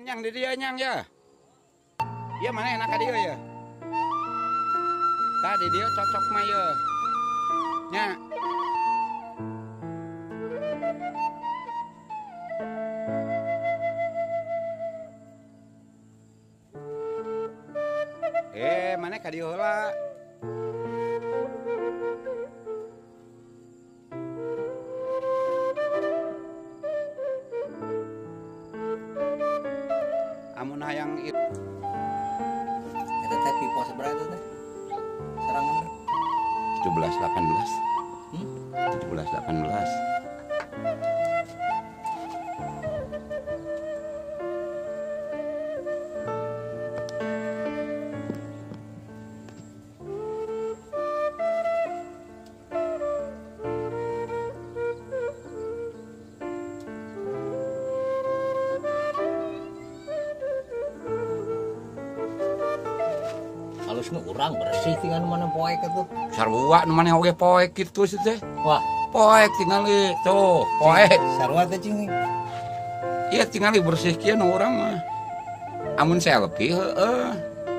Nyang di dia nyang ya. Iya mana enak dia ya. Tadi dia cocok mah ya. Nya. Mana ka dieu heula. Amun hayang eta teh pipo sabaraha teh? Serangan 17 18. 17 18. Halusna urang bersih tinggal mana poek atuh. Sarua nu maneh oge poek kitu sih teh. Wah, poek tingali tuh, poek. Sarua teh cing. Iya tingali bersih kieu nu urang mah. Amun selfie heeh.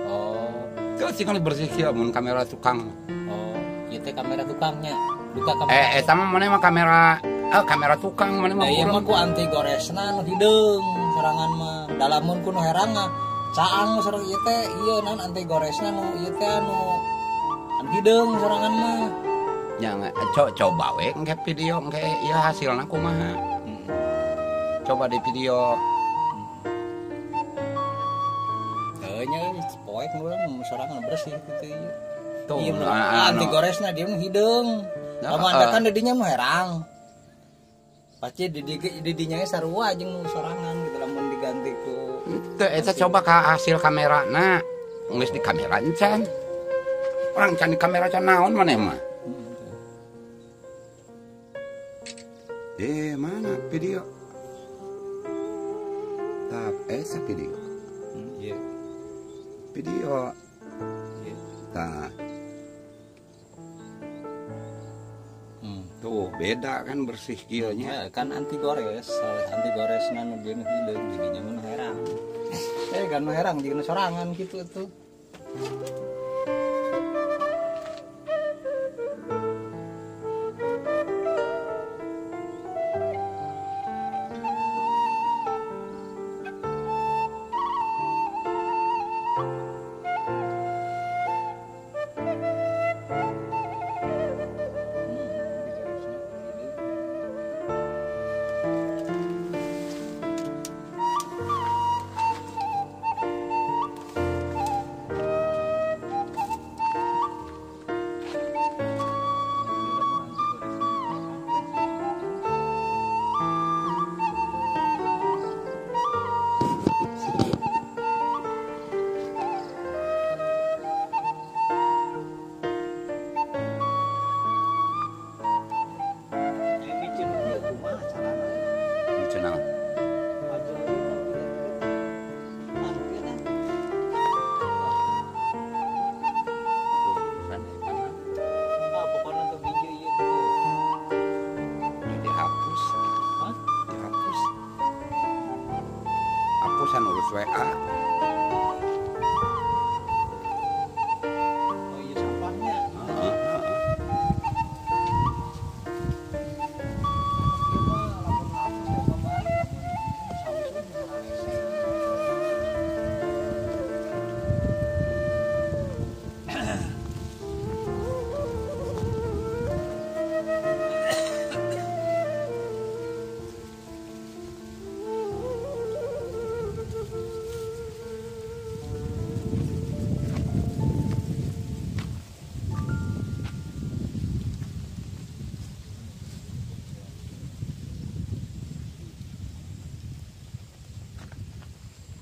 Oh, tuh tingali bersih kieu amun kamera tukang. Oh, ieu teh kamera tukangnya. Duka kamera. Eta mah maneh mah kamera kamera tukang maneh mah. Da ieu mah ku anti goresna nu hideung sorangan mah. Dalamun ku nu herang mah. Caang sorang ieu teh ieu naon anti goresna nu ieu teh anu hideung sorangan mah. Nya coba we engke video engke ieu hasilna kumaha. Coba di video. Heuh nya poek urang sorangan bersih kitu ieu. Tuh ieu anti goresna dia mah hideung. Lamun kan di dinya mah herang. Pasti di dinya sarua jeung nu sorangan gitu lamun diganti ku teu eta coba ka hasil kamerana. Geus di kamera encan. Urang can di kamera can naon maneh mah. Mana video? Tap eta video. Iya. Video. Iya. Tah. Tuh beda kan bersih kieu nya. Ya, kan anti gores, anti goresna nu dieu hideung jadinya mun herang. Kan nu herang jeung sorangan kitu tuh. Urus WA. Oh iya sampahnya.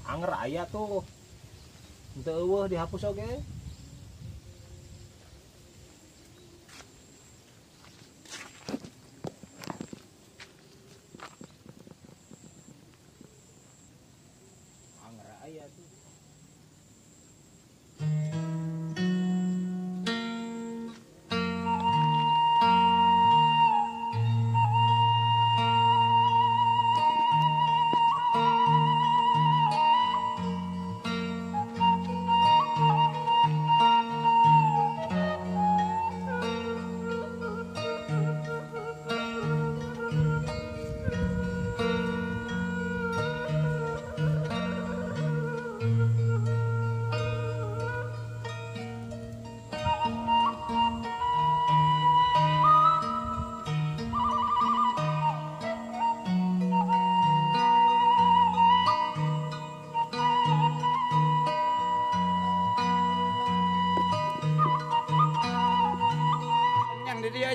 Anger aya tuh. Teu eueuh dihapus oge. Anger aya tuh.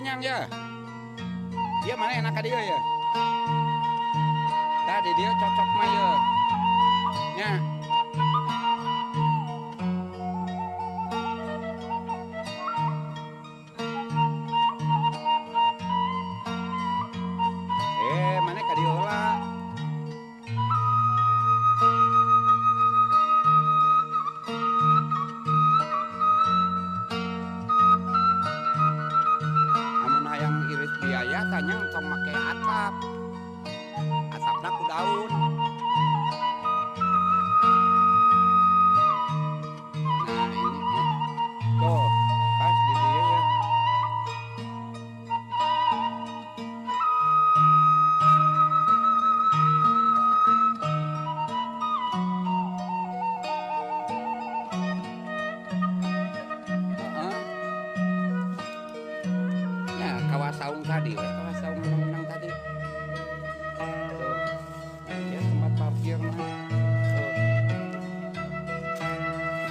nyang ya. Dia mana enak ka dieu ya. Tadi dia cocok mah ya. Nya. Mana ka dieu heula. Amun hayang irit biaya tanya tong make atap. Atapna ku daun. Nah, ini tuh pas di dia ya. Heeh. Ya, kawas saung tadi, we kawas saung menang tadi. Tuh. Nah, ya tempat parkir mah. Tuh.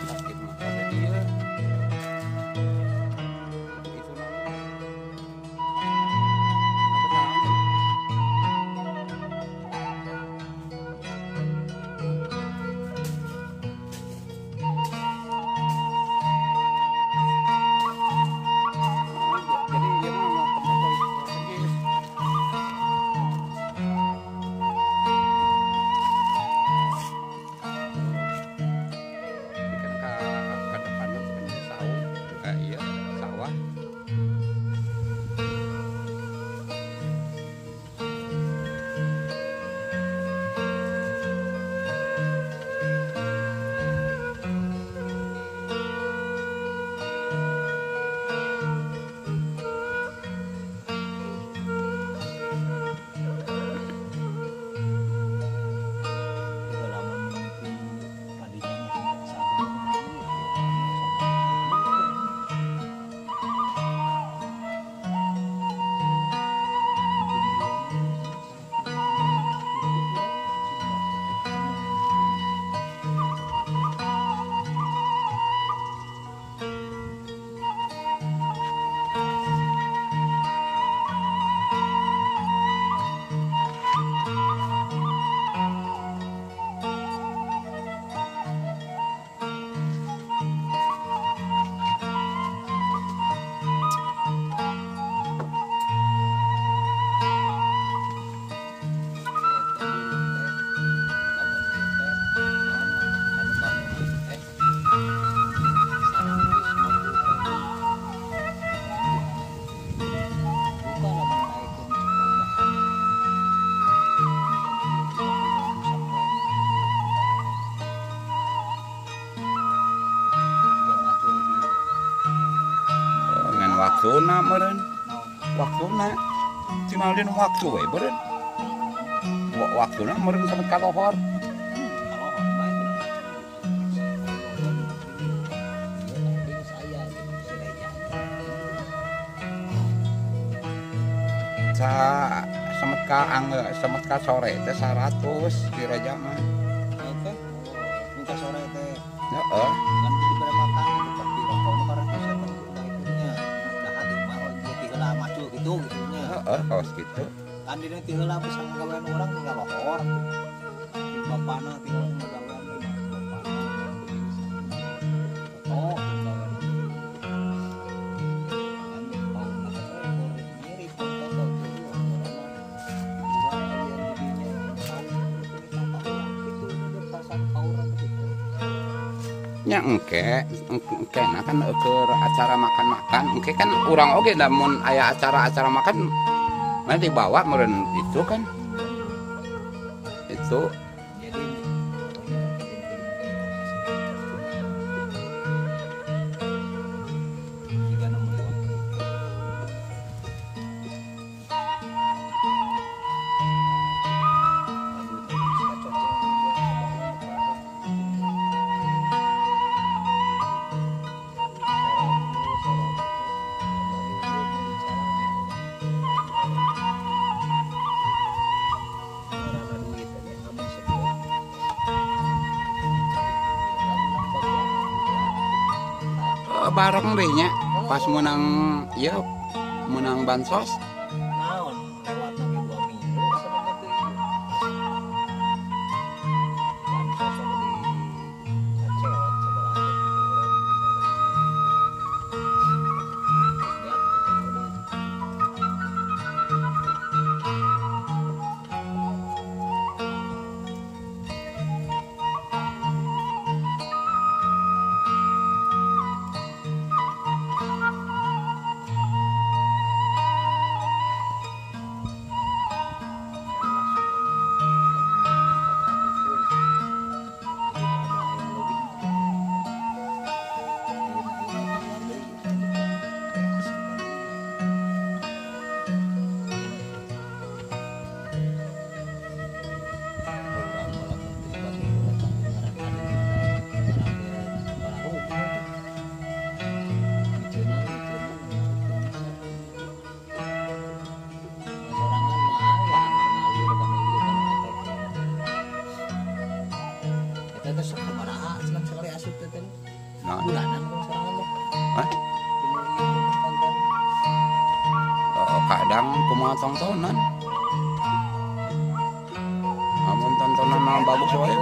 Parkir motor di dia. Itu nama. Apa namanya? Oh, jadi dia mah tempat strategis. Ini kan ke depannya itu kan saung, iya sawah. Juga lamun mimpi tadinya mah satu Ngan waktuna meureun. Waktuna tinggal dina waktu we meureun. Waktuna meureun sampe ka lohor. Sa semet ka angge semet ka sore teh 100 di Reja mah. Oke, minta sore teh. Heeh. Kan diberi makan itu kopi rokok nu karena saya kan itunya. Dah hati mah ti heula maju gitu gitunya. Heeh, kaos kitu. Kan dina ti heula bisa ngagawean urang tinggal lohor. Di bapana ti heula ngagawean bapana. Foto ngagawean. Kan pauna teh mirip foto gitu corona. Urang aya didinya tahu itu batasan pauran gitu. Nya engke, engke na kan keur acara makan-makan, engke kan urang oge da mun aya acara-acara makan mana dibawa meureun itu kan. Itu Jadi jika nomor dua. Aduh, kita cocok bareng deh nya pas menang ya Menang bansos. Naon lewat lagi 2 minggu asa teh. Bansos anu di saceot sabaraha gitu urang. Kadang kumaha tontonan. Amun tontonan mah bagus wae.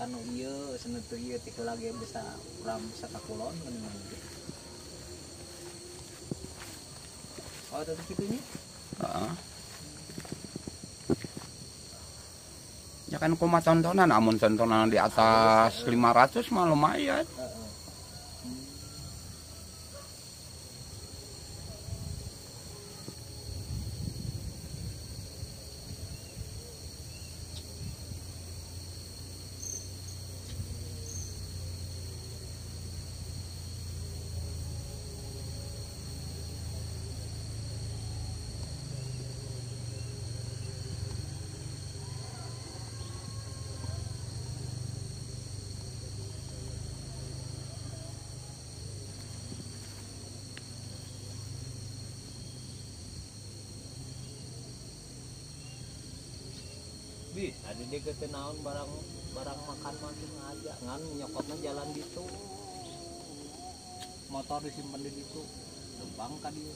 Kanu ieu cenah teu ieu teh heula ge bisa urang bisa ka kulon geuningan. Oh, teh kitu nya. Heeh. Ya kan kumaha tontonan, amun tontonan di atas 500 mah lumayan. Bisa di dieu teh naon barang barang makan mah teu ngaja ngan nyokotna jalan ditu. Motor disimpen di ditu, lempang ka dieu.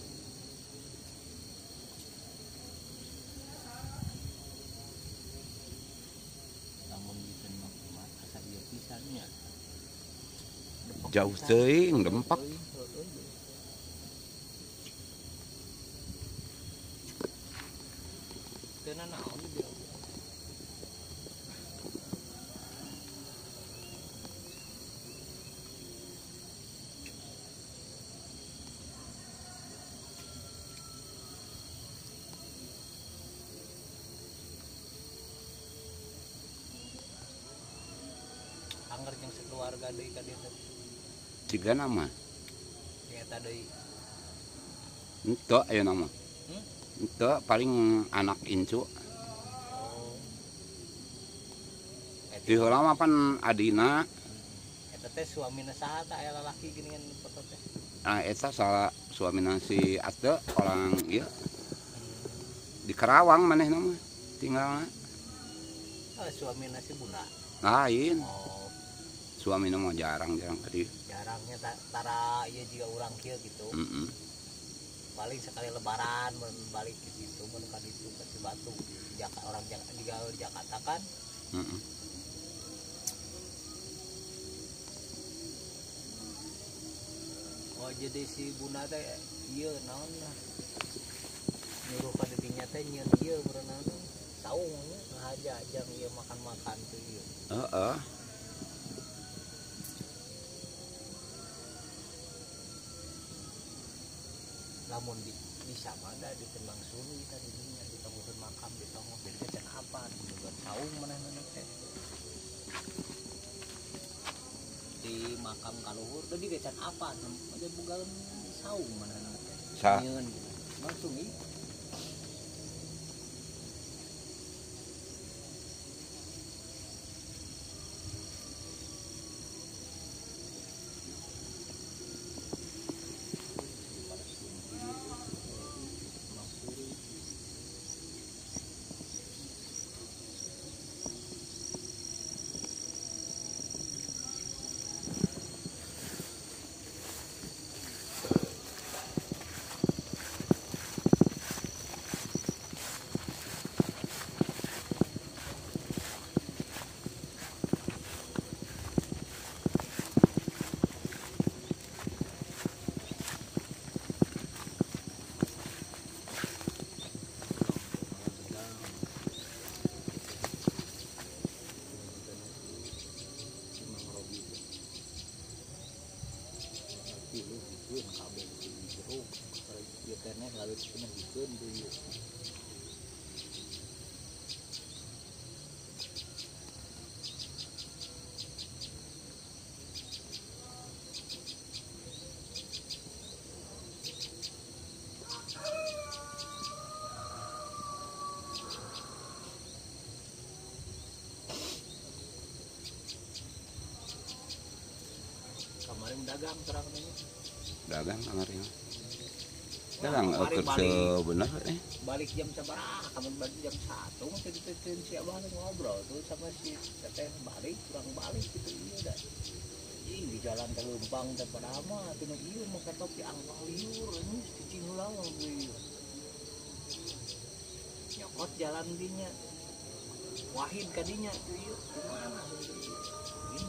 Lamun bikin mah kumaha asa ieu pisan nya. Jauh teuing dempak. Teu naon di dieu. Angger jeung sekeluarga deui ka dieu teh. Tiga nama. Eta deui. Henteu aya nama. Henteu paling anak incu. Oh. Di heula mah pan adina. Eta teh suamina saha tah aya lalaki geuningan foto teh? Nah, eta salah suamina si Ate orang ieu. Di Karawang manehna mah tinggalna. Oh, suamina si Bunda. Lain. Oh. Suamina mah jarang-jarang ka dieu. Jarangnya tara ieu jiga urang kieu gitu. Paling sekali lebaran balik gitu mun ka ditu ka Cibatu. Orang jiga di Jakarta kan. Oh jadi si Bunda teh ieu naon lah. Nyuruh ka didinya teh nyieun ieu berenang saung nya ngahaja jang ieu makan-makan tuh ieu. Heeh. Lamun bisa mah da di Tembang Suni tadi dinya di tonggokeun makam di tonggok jadi teh can apa di saung manehna teh. Di makam kaluhur teh di can apa aja bogaeun saung manehna teh. Nyieun gitu. Langsung ieu. Dagang terang teh. Dagang kamari mah. Dagang Balik, keur balik. teu bener eh. Balik jam sabaraha, kamu balik jam 1 mah teh teh si abah teh ngobrol tuh sama si teteh, balik kurang balik gitu iya dah. Ih, di jalan teh leumpang teh padahal mah atuh nu ieu make topi angpau liur ini cicing heula mah ieu. Nyokot jalan dinya. Wahid kadinya tuh ieu kumaha ini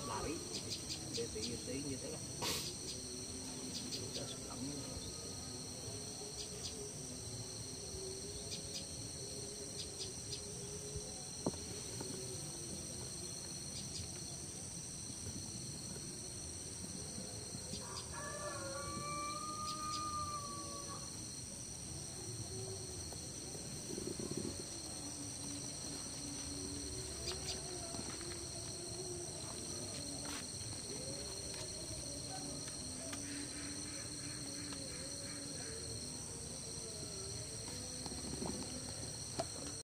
lari gitu. Teh ieu teh gitu lah.